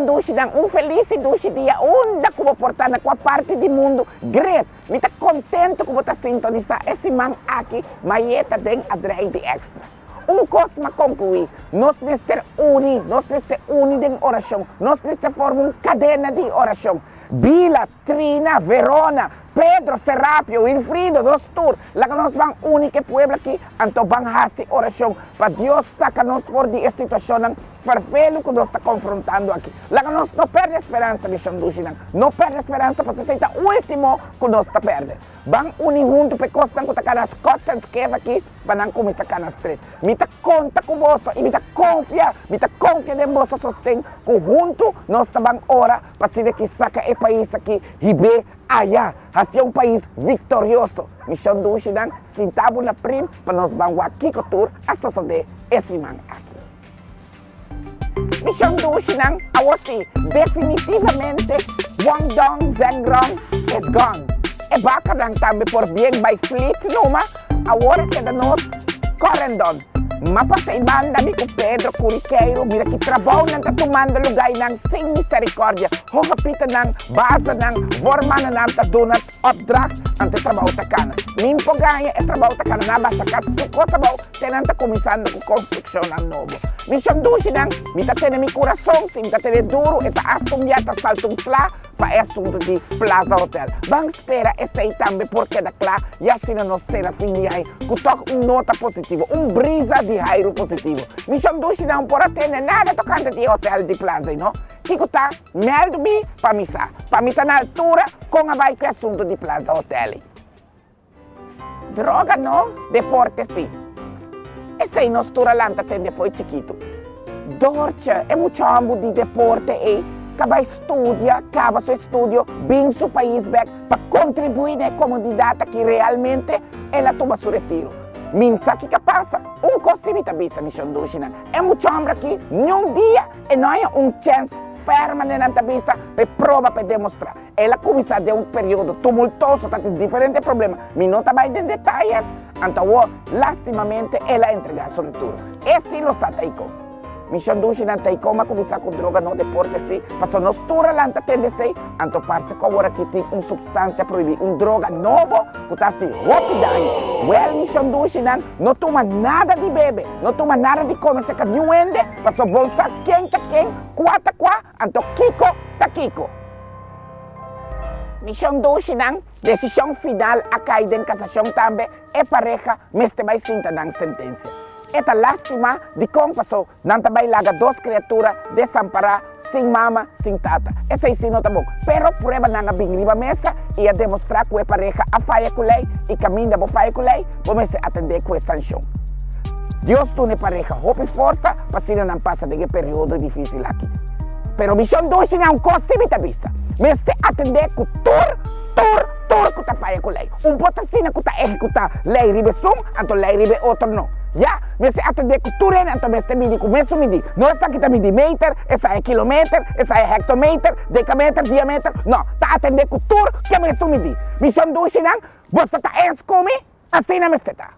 dushinan, un felis i dushi dia unda ku bo por ta na kua parti di mundu. Great! Mi ta kontentu ku bo ta sintonisá e siman aki Mayeta den a drei di Extra. Un kos m'a konkluí, nos mester uni, nos mester uni den orashon, nos mester forma un kadena di orashon. Bila, Trina, Verona, Pedro, Serapio, Wilfrido, nos tur, laga nos ban uni ku e pueblo aki, anto ban hasi orashon pa Dios saka nos for di e situashonnan ferfelu ku nos ta konfrontando aki. Laga nos no pèrdè speransa, mi shondushinan, no pèrdè speransa pasobra esei ta último ku nos ta pèrdè. Ban uni huntu pa e kosnan ku ta kana skots en skeef aki pa nan kuminsá kana stret. Mi ta konta ku boso i mi ta konfia, mi ta konfia den boso sosten ku huntu nos ta ban ora pa asina ki saka e pais aki hib'é aya, hacié un pais viktorioso. Mi shondushinan, sinta bo na prim pa nos ban wak kiko tur a sosodé e siman aki. Mi shondushinan, awor si, definitivamente Guangdong Zhengrong is gone. E bakanan tambe por bien bai fleet numa, awor a keda nos Corendon. Ma pasa e banda mi ku Pedro Curiqueiro mira ki trabou nan ta tumando lugainan sin misericordia. Hoga pitanan, bazanan, voormannan ta duna opdracht anto e trabou ta kana. Min por gaña e trabou ta kana nan basa kas tur kos abou te nan ta kuminsando ku konstrukshonnan nobo. Mi shondushinan mi ta tene mi kurason si mi ta tene duru e ta hasta un bia ta salta un sla pa e asuntu di Plaza Hotel. Ban spera esei tambe por keda kla i asina nos sera fin di aña ku tòg un nota positivo, un brisa di hairu positivo. Mishon Dushi nan por a tende nada tokante di e hotel di Plaza ei no. Kiko ta mèldu mi pa mi sa, pa mi ta na altura kon a bai ku e asuntu di Plaza Hotel ei. Droga no, deporte si. Esei nos tur a lanta tende fo'i chikitu. Doortje, e muchòmbu di deporte ei, ka bai studia, kaba su estudio, bin su pais bèk pa kontribuí na e komunidat aki realmente el a tuma su retiro. Mi n sa kiko a pasa. Un kos si mi ta bisa mi shondushinan, e muchòmber aki niun dia e no haña un chèns fèrma den nan ta bisa pa e proba, pa e demostrá. El a kuminsá den un periodo tumultoso, ta tin diferente problema. Mi no ta bai den detayes, anto awor, lastimamente, el a entregá su retiro. E sí lo sa taiko. Mi shondushinan taiko m'a kuminsá ku droga no deporte sí, pasobra nos tur a lanta tende esei, anto parse ku awor aki tin un supstansia prohibí, un droga nobo ku ta hasi hopi daño. Wèl, mi shondushinan, no tuma nada di bebe, no tuma nada di kome serka niun hende, pasobra bon sa ken ta ken, kua ta kua, anto kiko ta kiko. Mishon dushinan, desishon final a kai den kasashon tambe, e pareha mester bai sinta nan sentensia. E ta lastima dikon paso nan ta bai laga dos kriatura desampará sin mama, sin tata. Esei si no ta bon. Pero pruebanan a bin riba mesa i a demostrá ku e pareha a faya ku lei i kaminda bo faya ku lei, bo mester atendé ku e sanshon. Dios duna e pareha hopi forsa pa asina nan pasa den e periodo difisil aki. Pero mishon dushi na un kos si mi ta bisa, mester atendé ku tur, tur, tur ku ta faya ku lei. Un por ta asina ku ta ehekutá lei riba esun, anto lei riba e otro no. Ya, mester atendé ku tur hende, anto mester midi ku mesun midí. No esaki ta midi meter, esei e kilometer, esei e hektometer, dekameter, diameter. No, ta atendé ku tur ke mesun midí. Mishon dushinan, boso ta eens ku mi? Asina mester ta.